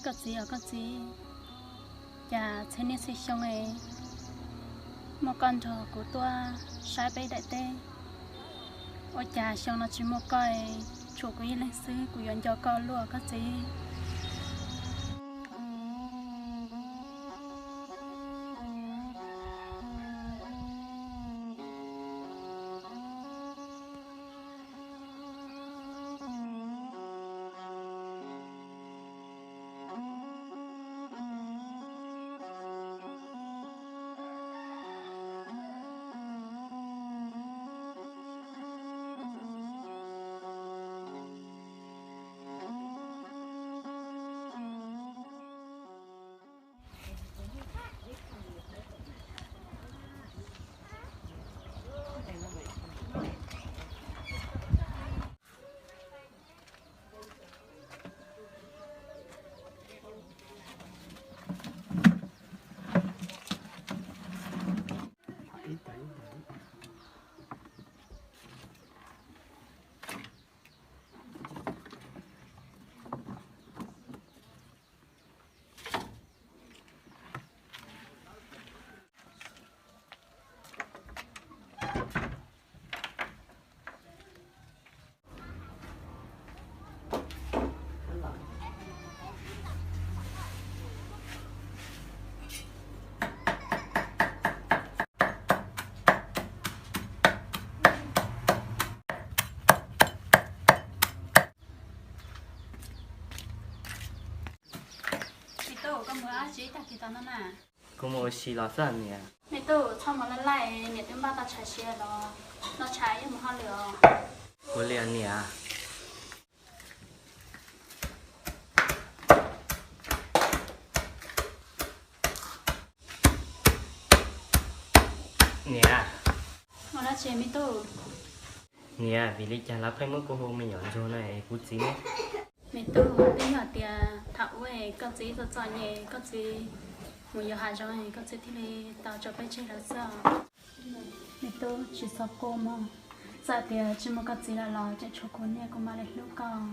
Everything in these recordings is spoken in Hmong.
Koj txiv os koj txiv, cas txhia niaj txhia xyoo es muaj koj nrog kuv tuaj saib peb daim teb, ua cas xyoo no tsis muaj koj es tshuav kuv ib leeg xwb, kuv yuav nco koj luaj koj txiv. Me tub, koj mus ua dab tsi tag kis no na? Kuv mus ua si los xwb niam. Me tub, txhob mus laj laj, niam twb npaj tau tshais siav los, noj tshais ib mus hauj lwm os. Ua li niam. Niam. Ua dab tsi me tub? Niam, vim li cas lawv pheej muab kuv hu me nyuam ntsuag no es kuv txiv ne? Me tub, twb yog tias thaum ub koj txiv txom txom nyem, koj txiv mus yos hav zoov, koj txiv thiaj li tau tso peb tseg lawm xwb os. Me tub, tsis txhob quaj mog, txawm tias tsis muaj koj txiv lawm los tseem tshuav kuv niam kuv mam li hlub koj.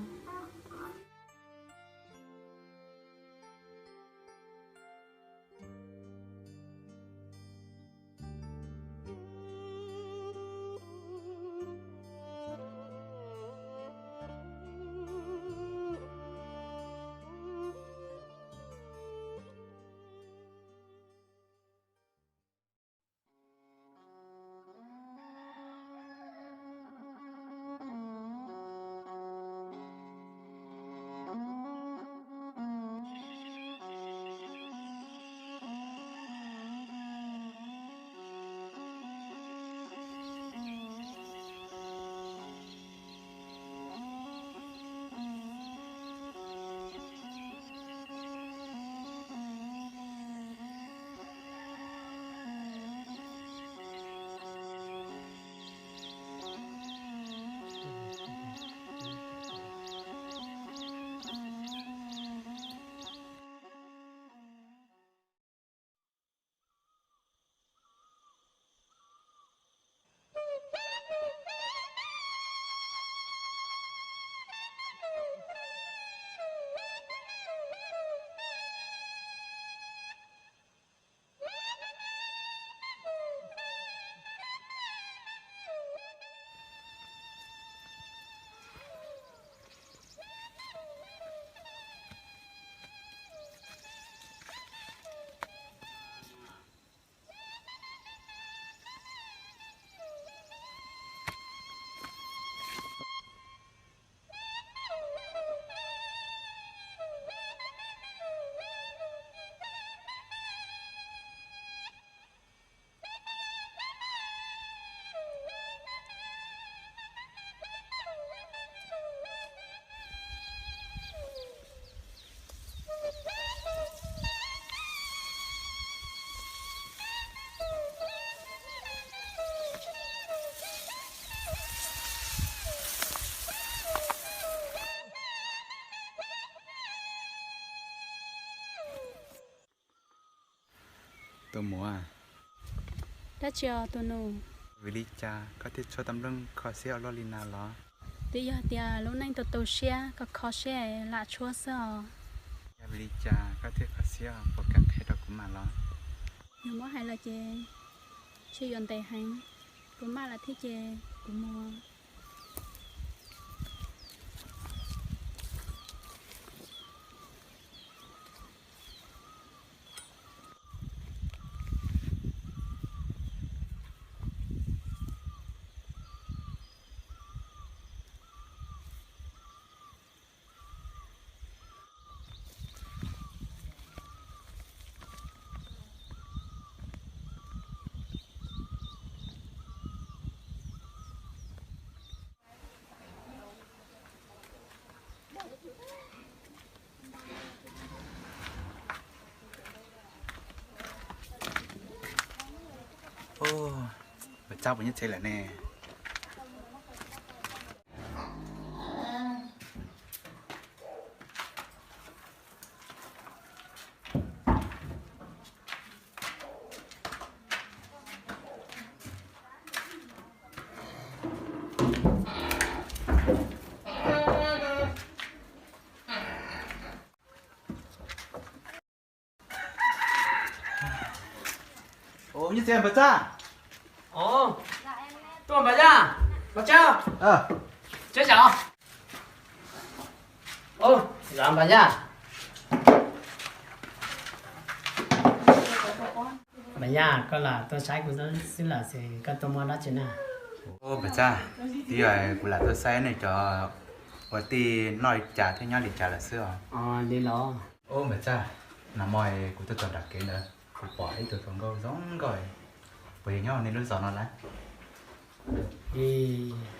Tus muam. Dab tsi os tus nus? Vim li cas koj thiaj tshuab tau nplooj kho siab ua luaj li na los? Twb yog tias lub neej tu tu siab kho kho siab lam tshuab xwb os. Ua li cas koj thiaj kho siab puas kam qhia rau kuv mam los? Yog muab hais los ces tsis yuav ntev heev, kuv mam los thiab ces kuv mus. Ub, Npawg Tsab puas nyob tsev lawm ne? Ub, nyob tsev Npawg Tsab. Tuaj Npawg Yaj, Npawg Tsab. Tsab, Npawg Yaj. Npawg Yaj, koj lam tuaj saib kuv xwb los sis koj tuaj muaj dab tsi na? Ub, Npawg Tsab, twb yog kuv lam tuaj saib nej cov ua tij noj li cas thiab nyob li cas lawm xwb os. Li los. Ub, Npawg Tsab, nag hmo kuv tuaj txog nram kev ntawd kuv pom ib tug hluas nkauj zoo nkauj, puas yog nyob nej lub zos no lawm?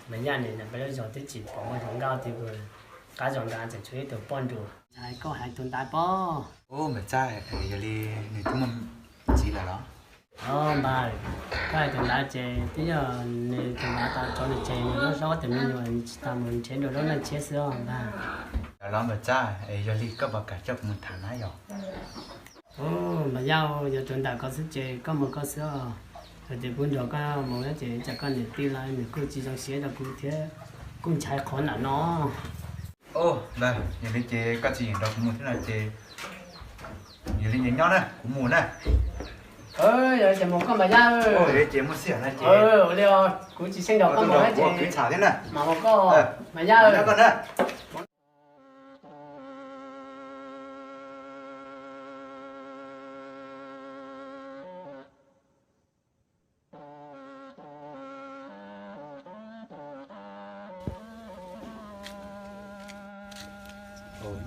Npawg Yaj, nim no peb lub zos twb tsis pom muaj hluas nkauj tiag, qab zos nrad tseem tshuav ib tug poj nrug. Koj hais tus ntawd pob? Ub, Npawg Tsab, yog li nws twb muaj txiv lawm los? Npawg, koj hais tus ntawd ces twb yog nws tus ntawd tau tso nws tseg, nws lub hlob tus me nyuam tsis tau mus nrhiav dua lub neej tshiab xwb os npawg. Los Npawg Tsab, es yog li koj puas kam coj kuv mus tham na yog? Npawg Yaj, yog tus ntawm koj xwb ces koj mus koj xwb os. Yog tias kuv nrog koj mus ces tsam koj niam tij los nws kuj tsis zoo siab rau kuv thiab, kuj ntshai qhov ntawm no. Ub, npawg, yog li ces koj tsis yeem nrog kuv mus thiab no ces yog li ces nyob na, kuv mus na. Yog li ces mus koj Npawg Yaj. Yog li ces muaj sij hawm no ces ua li os, kuv tsis xyeej nrog koj mus na ces kwv tham thiab na, mam mus koj Npawg Yaj.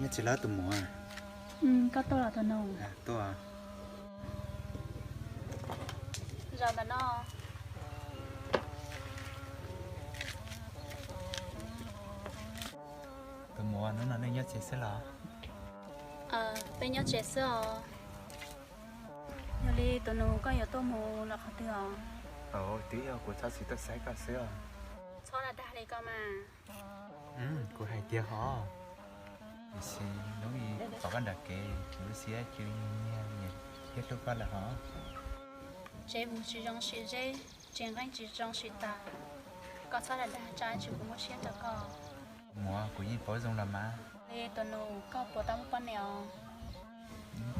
Nyob tsev lawm tus muam. Koj tuaj los tus nus? Tuaj. Zaum ntawm no. Tus muam, hnub no nej nyob tsev xwb los? Peb nyob tsev xwb os. Yog li tus nus, koj yuav tuaj mus los qhov twg os? Twb yog kuv txhob txwm tuaj saib koj xwb os. Txhob dag dag li ko mas. Kuv hais tiag hos. Tiam sis hnub ib kuv pom koj nram kev, kuv lub siab cia li nyiag nyiag thiab hlub koj lawm hos. Tsev vus tsis zoo sim zeb, tsev nqeeb tsis zoo sim taws. Koj txhob dag dag, tsam ib tsam kuv muab siab rau koj. Muam, kuv yeej paub zoo los mas. Li tus nus, koj puas tau muaj poj niam os?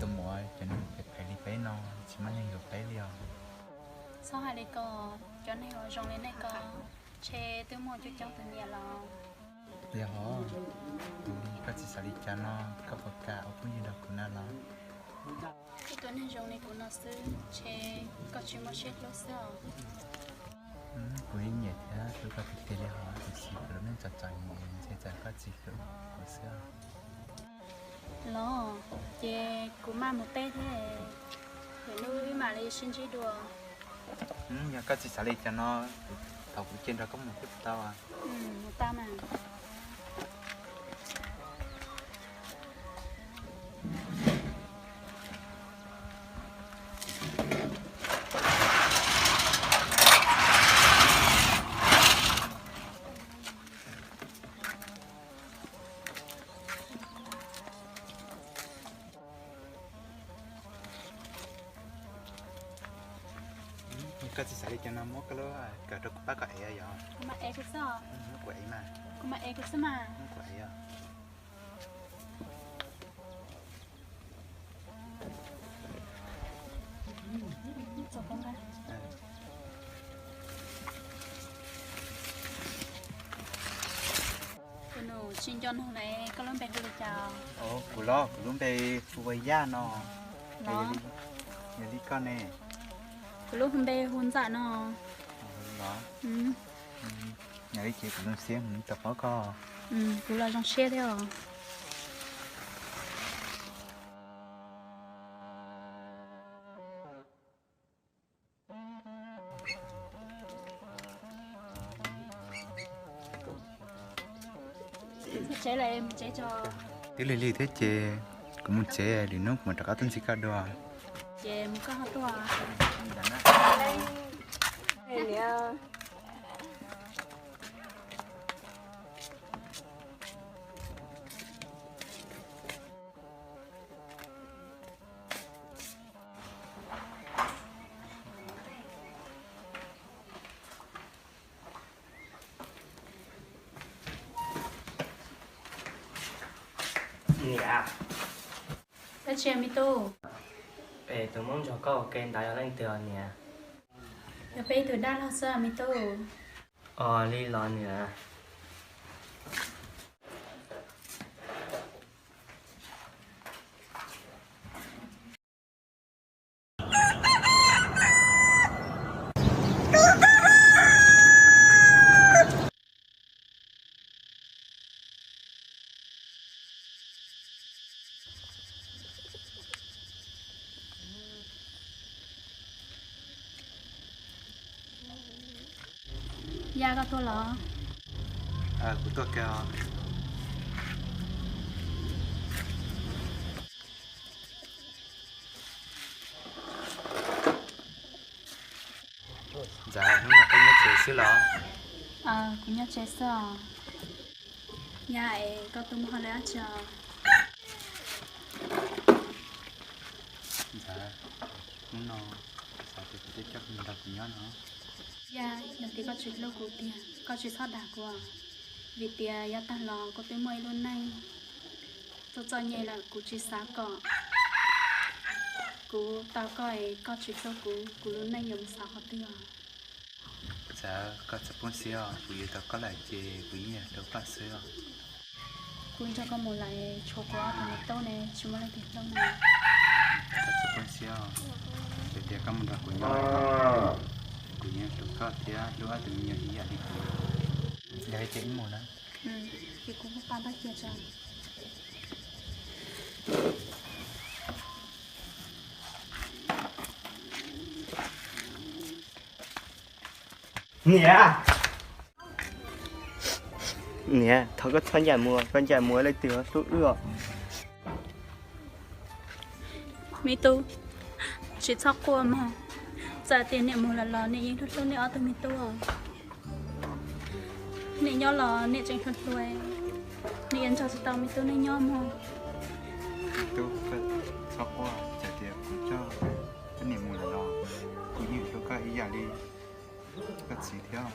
Tus muam, cov neeg phem phem li peb no tsis muaj neeg yuav peb li os. Txhob hais li ko, cov neeg uas zoo li nej ko ntshe twb muaj coob coob tus nyiam los. Yog hos, tus li koj tsis xav li cas no, koj puas kam ua phooj ywg nrog kuv na los? Ib tug neeg zoo li kuv no xwb ntshe koj tsis muaj siab hlub xwb os. Kuv yeej nyiam thiab hlub koj tiag tiag li hos, tiam sis kuv lub neej txom txom nyem ntshe tsam koj tsis hlub kuv xwb. Los, ces kuv maj mus teb thiab, lwm hnub wb mam li sib ntsib dua. Yog koj tsis xav li cas no, thaum kuv cia nrog koj mus thiab puas tau? Mus tau mas. Koj tsis xav li cas no muab koj lub kawm rau kuv pab koj ev yom. Kuv mam ev kuv xwb. Muab kuv ev mas. Kuv mam ev kuv xwb mas. Muab kuv ev os. Tus nus tsis nco nug lawm, koj lub npe hu li cas? Kuv los, kuv lub npe hu ua Yaj no. Yog li koj ne? Kuv lub npe hu Ntxawm no. Los, yog li ces kuv zoo siab mus tau pom koj. Kuv los zoo siab thiab os. Twb lig lig thiab ces kuv mus tsev, lwm hnub kuv mam rov qab tuaj ntxig koj dua. Ces mus koj ho tuaj. Niam. Dab tsi me tub? Es tus muab nrog koj ua ke ntawd yog leej twg os niam? Yog peb ib tug dab laug xwb me tub. Os, li los niam. Yaj, koj tuaj los? Kuv tuaj kawg os. Ntxawm, hnub no koj nyob tsev xwb los? Kuv nyob tsev xwb os. Yaj, es koj tuaj muaj hauj lwm dab tsi os? Ntxawm, hnub no xav tias koj twb coj kuv nrog kuv nyob no. Yaj, yog tias koj tsis hlub kuv tiag koj tsis txhob dag kuv, vim tias yav tag los kuv twb muaj ib lub neej txom txom nyem lawm kuv tsis xav kom kuv tau koj es koj tsis hlub kuv, kuv lub neej yuav mus xav qhov twg os? Ntxawm, koj txhob poob siab os, kuv yuav tau koj lawm ces kuv yeej yuav hlub koj xwb os. Kuv nrog koj mus lawm tshuav kuv ob tug me tub ne tsis muaj leej twg hlub no. Koj txhob poob siab os, yog tias koj mus nrog kuv nyob, kuv yeej hlub koj thiab hlub ob tug me nyuam ib yam li kuv. Yog li ces wb mus na. Ces kuv muab pa ntaub cia tso. Niam, niam, thov koj txhob ncaim mus, koj ncaim mus leej twg hlub wb os. Me tub, tsis txhob quaj mog. Txawm tias niam mus lawm los niam yeej hlub hlub nej ob tug me tub. Niam nyob los niam tseem hluas hluas, niam yuav nrog tsis tau me tub nej nyob mog. Me tub, koj txhob quaj, txawm tias kuv coj koj niam mus lawm los kuv yeej hlub koj ib yam li koj txiv thiab.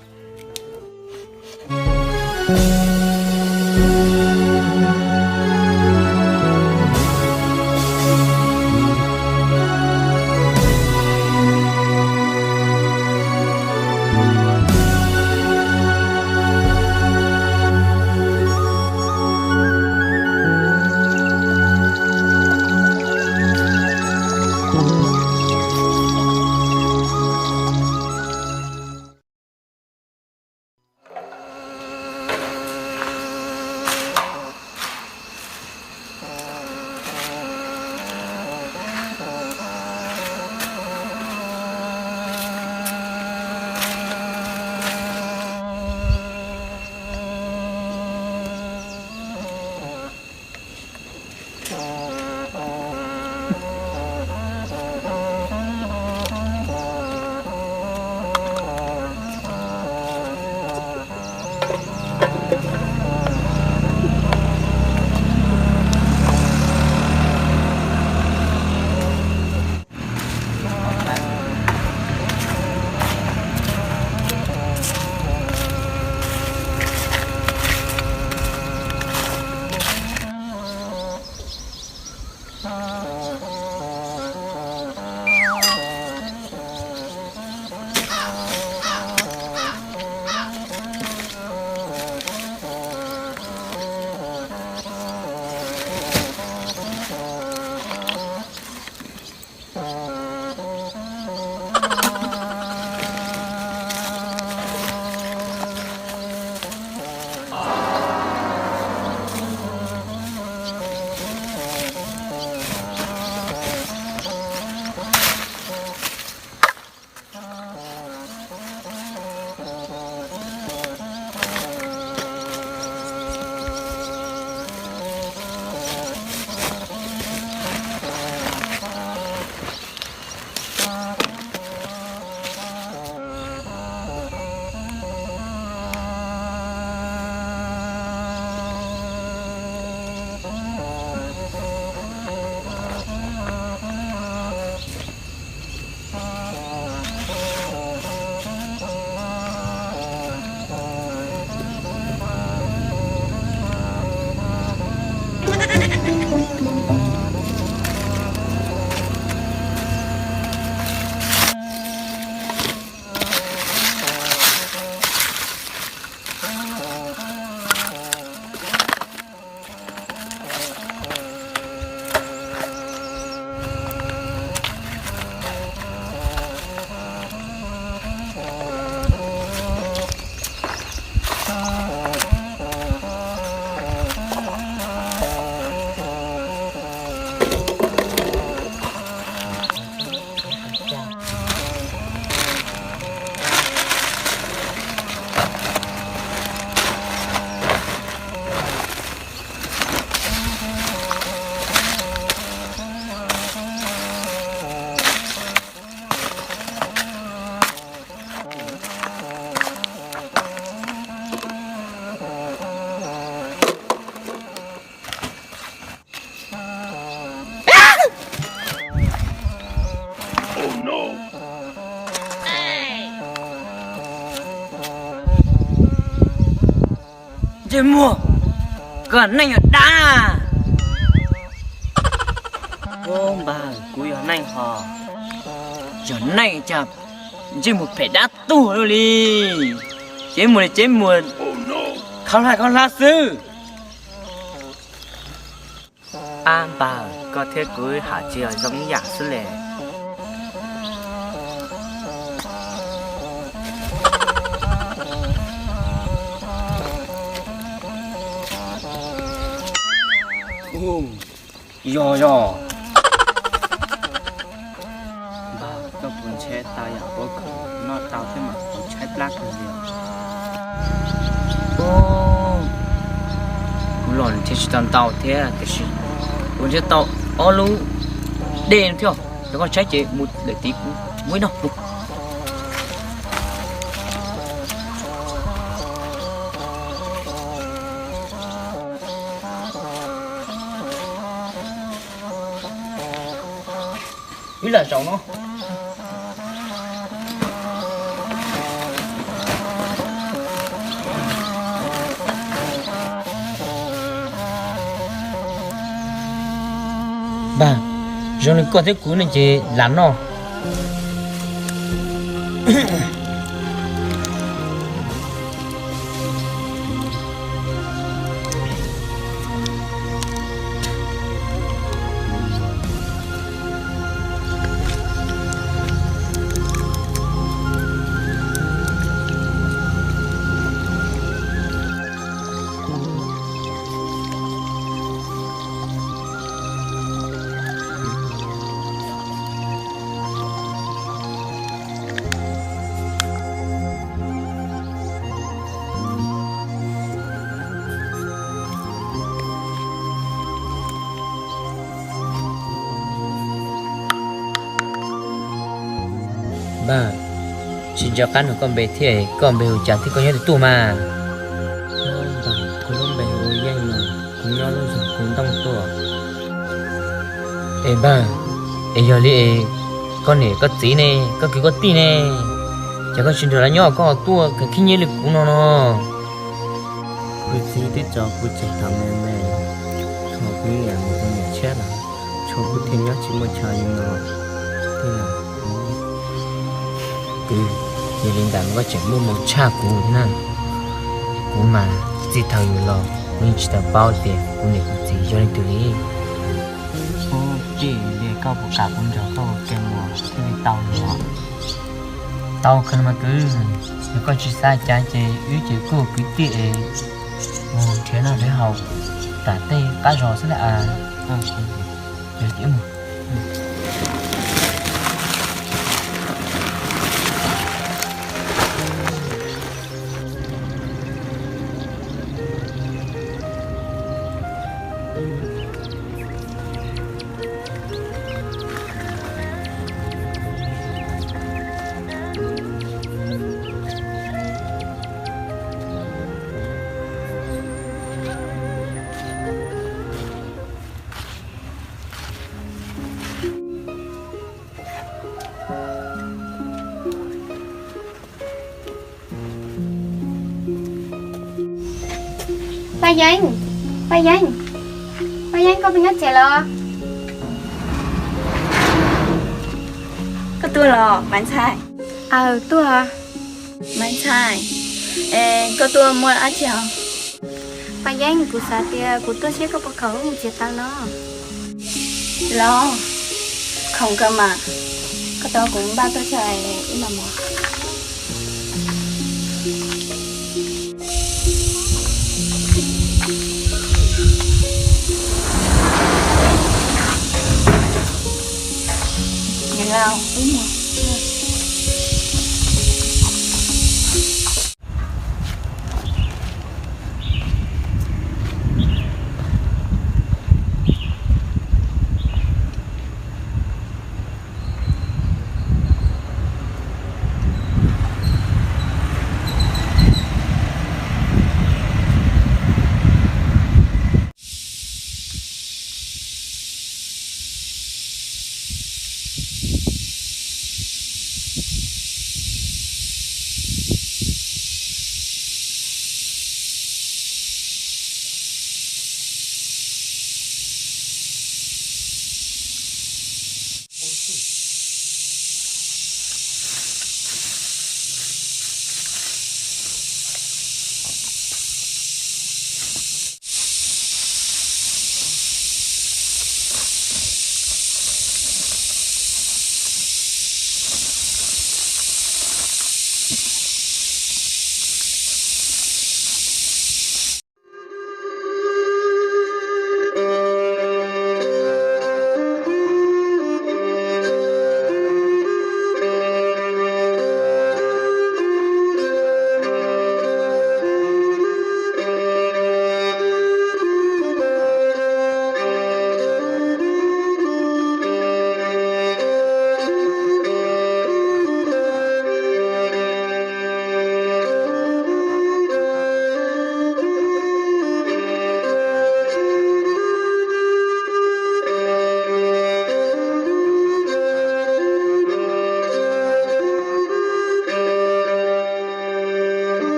Ntsej muag, koj neeg yog dab. Ub, npawg, kuv yog neeg hos. Yog neeg cas ntsej muag phem dab tuag luaj li. Ces muag li ces muag khaub hlab khaub hlab xwb. Ab npawg, koj thiab kuv ham tsis yog zoo ib yam xwb le. Yog yog. Npawg, koj puas ntshai tau yam uas kuv noj tau thiab mas kuv tshaib plab kawg li. Kuv los thiaj tsis tau ntau thiab tiam sis kuv nrhiav tau ob lub dej thiab. Yog koj tshaib ces mus lawm tid kuv muab ib noj. Ib lam zaum no. Npawg, zoo li koj thiab kuv ne ces lam noj. Npawg, tsis nco qab nug koj npe thiab, koj npe hu cas thiab koj nyob twg tuaj mas? Npawg, kuv lub npe hu ua Yeej no, kuv nyob lub zos Kuv Ntoo tuaj. Es npawg, es yog li es koj niam koj txiv ne, koj kwv koj tij ne, cas koj tsis nrog lawv nyob koj ho tuaj kheev khib nyiab li kuv no no? Kuv txiv twb tso kuv tseg thaum me me, thaum kuv niam mus ua niam tshiab lawm, tshuav kuv thiaj nyob tsis muaj chaw li no. Twb yog kwv, yog li ntawd koj tseem muaj hmoo tshaj kuv thiab na. Kuv mas txij thaum yus los kuv yeej tsis tau paub tias kuv niam kuv txiv yog leej twg li. Ub, tij, koj puas kam kuv nrog koj ua ke mus thiaj li tau li os? Tau kawg mas kwv, yog koj tsis xav cas ces wb ces kuj kwv tij es mus nrhiav noj nrhiav haus tom tej qab zos xwb na. Paj Yeeb, Paj Yeeb, Paj Yeeb, koj puas nyob tsev los? Koj tuaj los Maiv Ntxhais? Aw, tuaj. Maiv Ntxhais, koj tuaj muaj dab tsi os? Paj Yeeb, kuv xav tias kuv tuaj saib koj puas khoom lub mus txiav taws no. Los, khoom kawg mas, koj tos kuv npaj tuaj tso wb mam mus.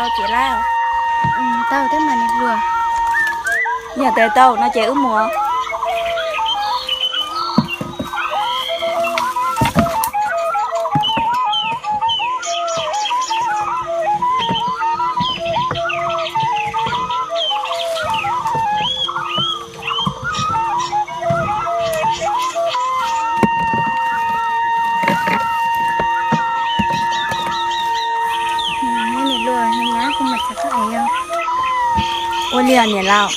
Tau tiag mas niam hluas. Yog tias tau no ces wb mus. Niam hluas, nyob kuv mam txog koj es yog. Ua li os niam laus.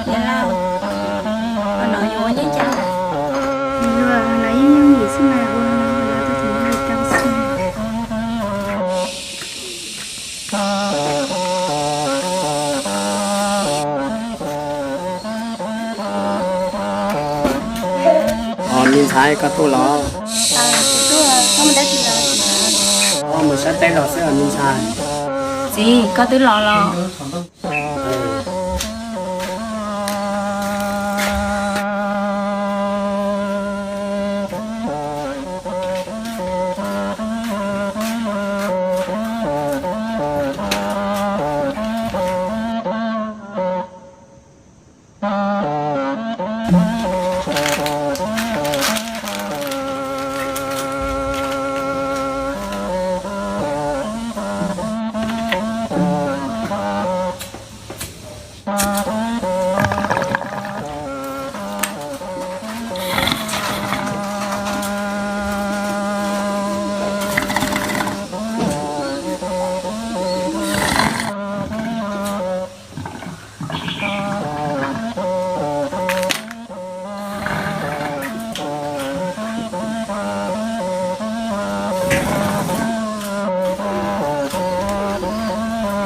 Niam laus, qhov no yuav ua nyob cas? Yuav, qhov no yeej yooj yim xwb mas, ua no yuav tau tus nyob li tau xwb. Os, me ntxhais, koj tuaj los? Koj mus sab teb los xwb os me ntxhais. Txiv, koj twb los los?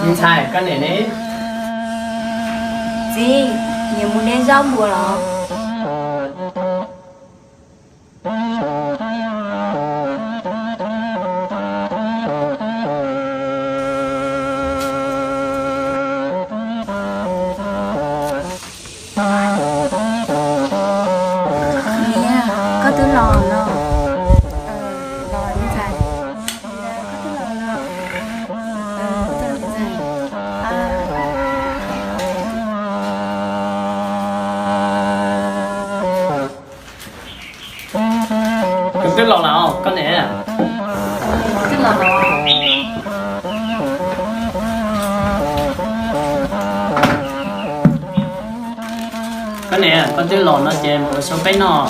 Me ntxhais, koj niam ne? Txiv, niam mus de zaub npua los? Twb los lawm koj niam. Twb los lawm. Koj niam, koj twb los no ces mus ua suab peb noj.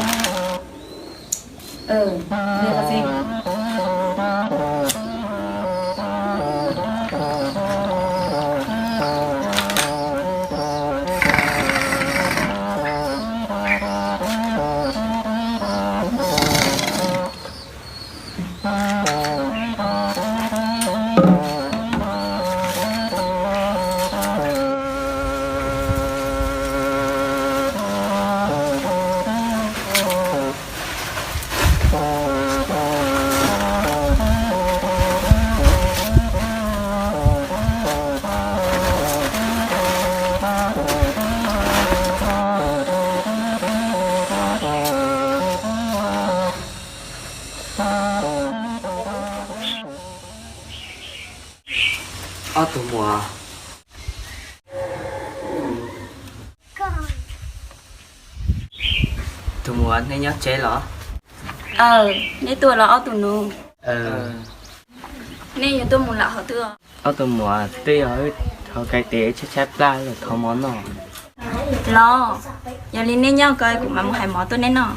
Ob tug muam. Tus muam, nej nyob tsev los? Aw, neb tuaj los ob tug nus? Nej yuav tuaj mus lawm hov twg? Ob tug muam, twb yog wb haus kais tes tshaib tshaib plab los thov mov noj. Los, yog li neb nyob ko kuv mam mus hais mov tuaj neb noj.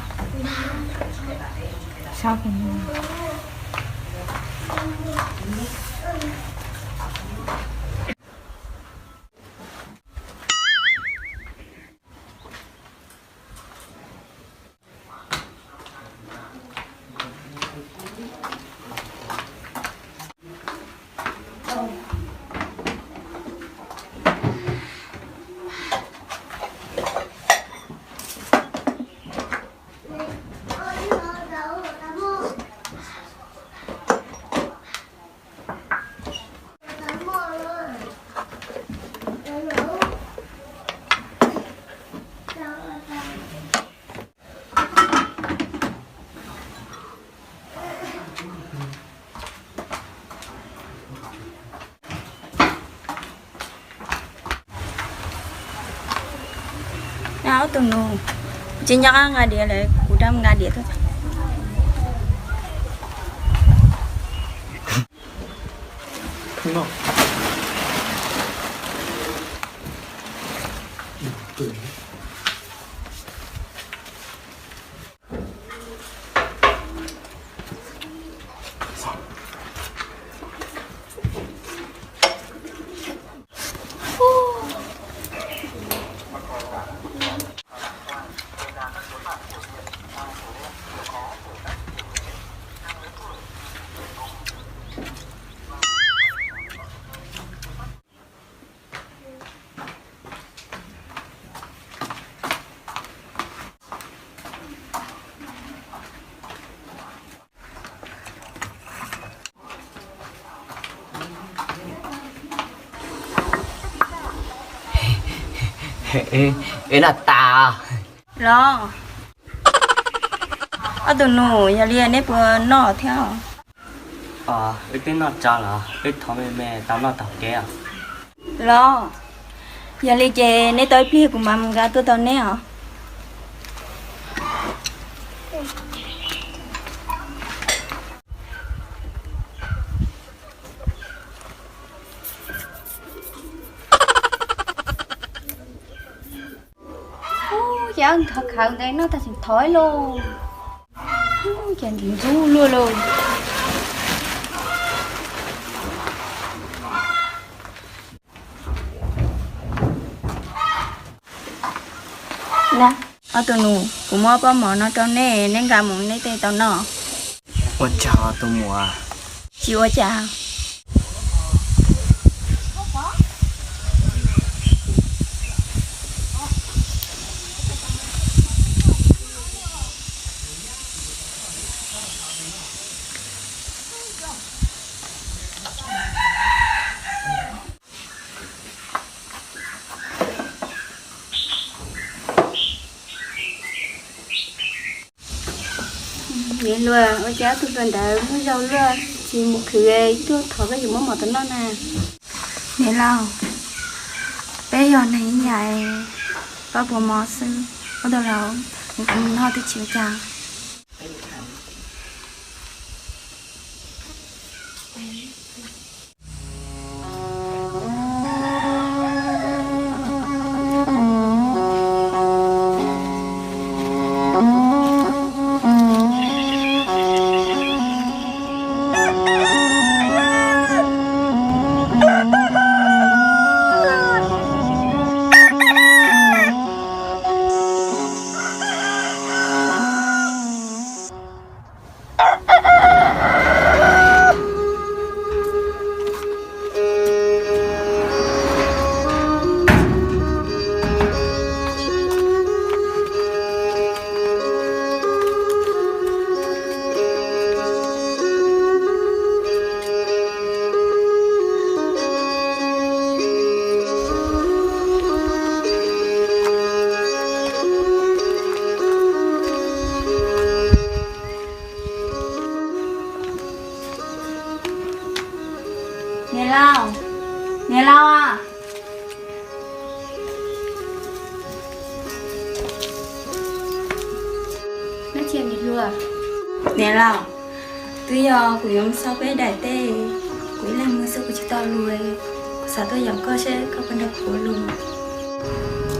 Ob tug nus, tsis nco qab nqa diav lawm, kuv rov nqa diav tuaj. Wb noj tas. Los, ob tug nus, yog li neb puas noj thiab? Wb twb noj tso los, wb thov me me tau noj taug kev os. Los, yog li ces neb tau ib pliag kuv mam nqa tuaj tau neb os. Ces ob khawv ntawd noj tag tseem thov lauj. Ces ntxim ntxub luaj lauj. Na, ob tug nus, kuv muab pob mov no rau neb, neb nqa mus neb tej tau noj. Ua tsaug tus muam. Tsis ua cas. Niam hluas, ua cas ob tug hluas ntawd muaj zog luaj, tsis mus khwv tuaj thov koj yuav muab mov tau noj na? Niam laus, peb yog neeg ib yam, pab puas mov xwb, ua tau los noj twb tsis ua cas. Niam laus, niam laus a. Dab tsi niam hluas? Niam laus, twb yog kuv yuav mus xauj peb daim teb, kuv ib leeg mus xwb kuv tsis tau lus, kuv xav tuaj yaum koj seb koj puas nrog kuv ua lus.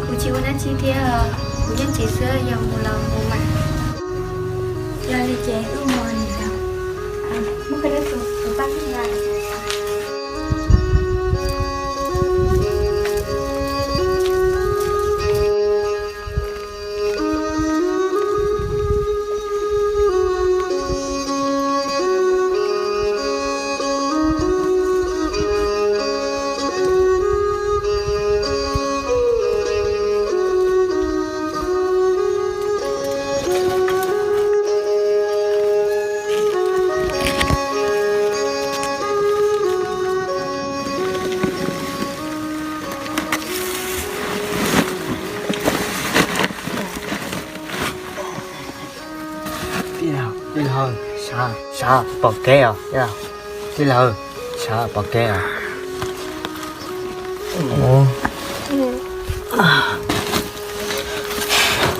Kuv tsis ua dab tsi thiab, kuv nyob tsev xwb, yog mus los mus mas. Yog li ces wb mus niam laus. Muab koj tus paj xib na. Tij laug, tij laug, sav, sav pom kev os. Tij laug, sav pom kev os.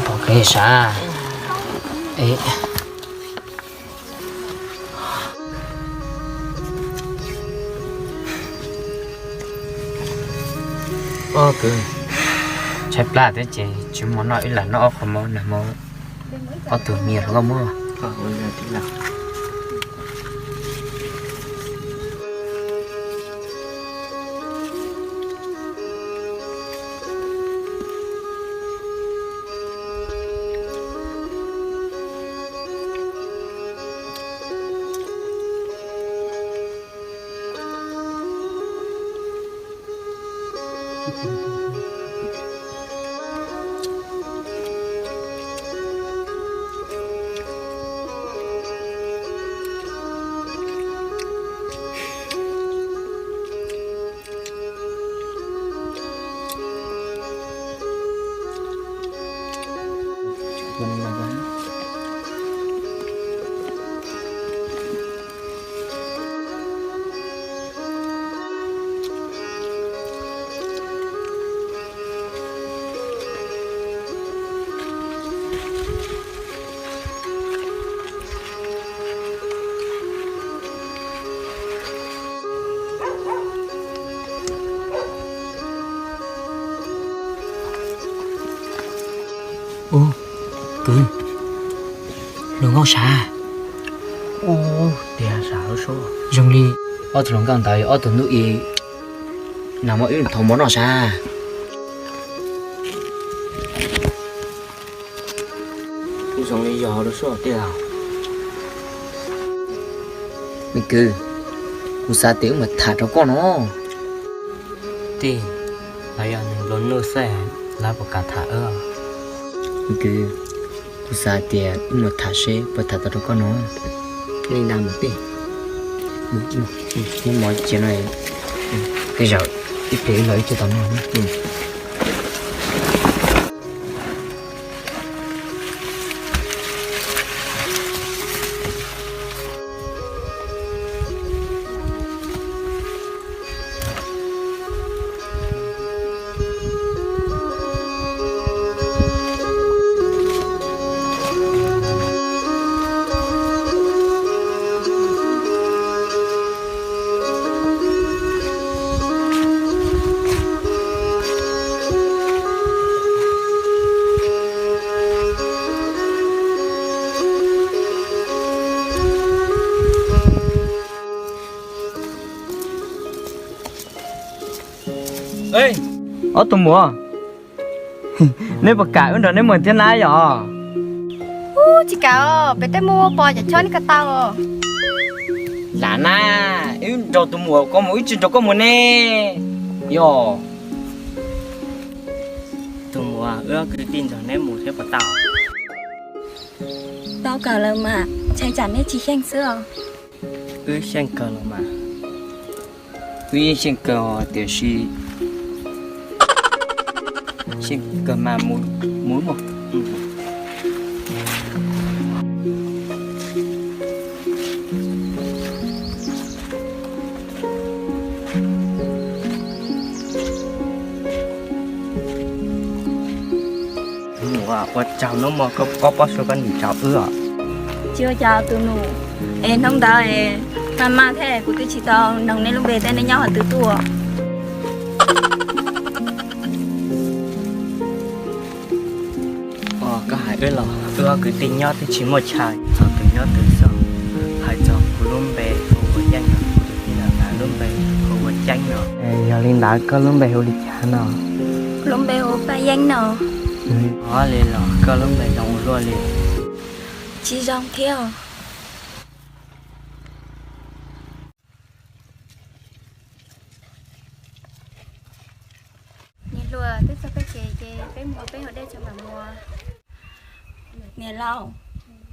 Pom kev sav. Ob kwv, tshaib plab thiab ces tsis muaj noj, wb lam noj ob qho mov nag hmo ob tug me nyuam hluas nkauj muab. Ub, kwv, hluas nkauj sav. Ub, tiag sav lub suab. Zoo li ob tug hluas nkauj ntawd ob tug ntuj i, nag hmo wb thauj mov noj sav. Kuv zoo li yog lub suab tiag. Me kwv, kuv xav tias wb mam tham rau koj no. Tij, lawv yog neeg nplua nuj xwb, lawv puas kam tham wb? Me kwv, kuv xav tias wb mam tham seb puas tham tau rau koj no. Li ntawd mas tij, muab mov cia no, tej zaum ib pliag wb los wb thiaj tau noj. Ob tug muam, neb puas kam wb nrog neb mus thiab na yom? Ub, tsis kam os, pem tej muaj pos cov chob neb ko tau. Lam na, wb nrog tus muam ko mus, wb tsis nrog koj mus ne. Yog tus muam, wb ob kwv tij nrog neb mus thiab puas tau? Tau kawg lawm mas, ntshai tsam neb tsis xyeej xwb os. Wb xyeej kawg los mas. Wb yeej xyeej kawg tiam sis xyeej kawg mas mus, mus mog. Ua tsaug hnub no koj paub suav koj ntim tsaug wb os. Tsis ua cas tus nus, es hnub ntawd es mas mas thiab kuv twb tsis tau noog nej lub npe thiab nej nyob qhov twg tuaj. Koj hais wb los wb ob kwv tij nyob twb tsis muaj chaw, txog twg nyob twg xwb. Hais txog kuv lub npe hu ua Yeeb no, kuv tus tij laug lub npe hu ua Ceeb no. Yog li ntawd koj lub npe hu li cas no? Kuv lub npe hu Paj Yeeb no. Ua li los koj lub npe zoo ua luaj li. Tsis zoo thiab os. Niam hluas, twb txog peb tsev ces peb mus peb hau dej tso mam mus. Niam laus,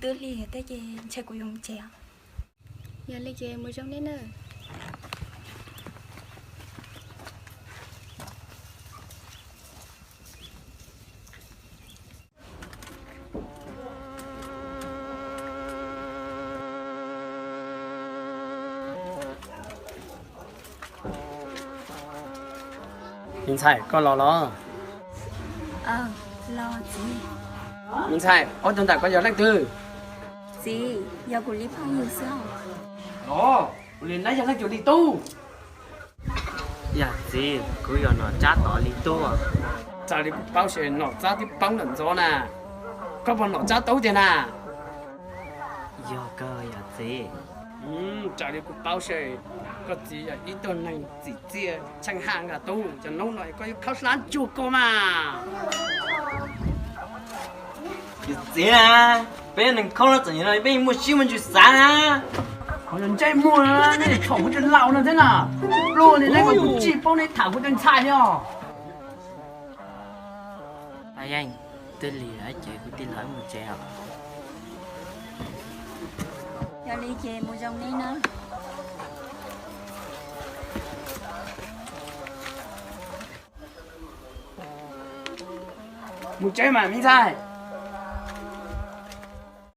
twb lig thiab ces ntshe kuv yuav mus tsev. Yog li ces mus zoo nej nawb. Me ntxhais, koj los los? Los txiv. Me ntxhais, ob tug ntawm koj yog leej twg? Txiv, yog kuv li phooj ywg xwb. Los, kuv li neb yog leej twg li tub? Yog txiv, kuv yog Nom Tsab Tom li tub. Raws li kuv paub ces Nom Tsab twb poob lawm ntxov na. Koj puas Nom Tsab tub tiag na? Yog kawg yog txiv. Raws li kuv paub ces koj txiv yog ib tug neeg txim txiaj tsheej haj nkag tub, cov hnub no koj yuav khawb hlab ntsuag koj mas. Yog txiv na, peb neeg khaub hlab txom nyem no peb yeej muaj siab muaj ntsws xav na. Qhov yog ntsej muag na, nej txhaum kuv tus laus no thiab na. Pluag li neb kuv tsis paub neb tham kuv tus ntxhais li os. Paj Yeeb, twb lig lawm ces kuv tij laug wb mus tsev os. Yog li ces mus zoo nej nawb. Mus tsev mas me ntxhais.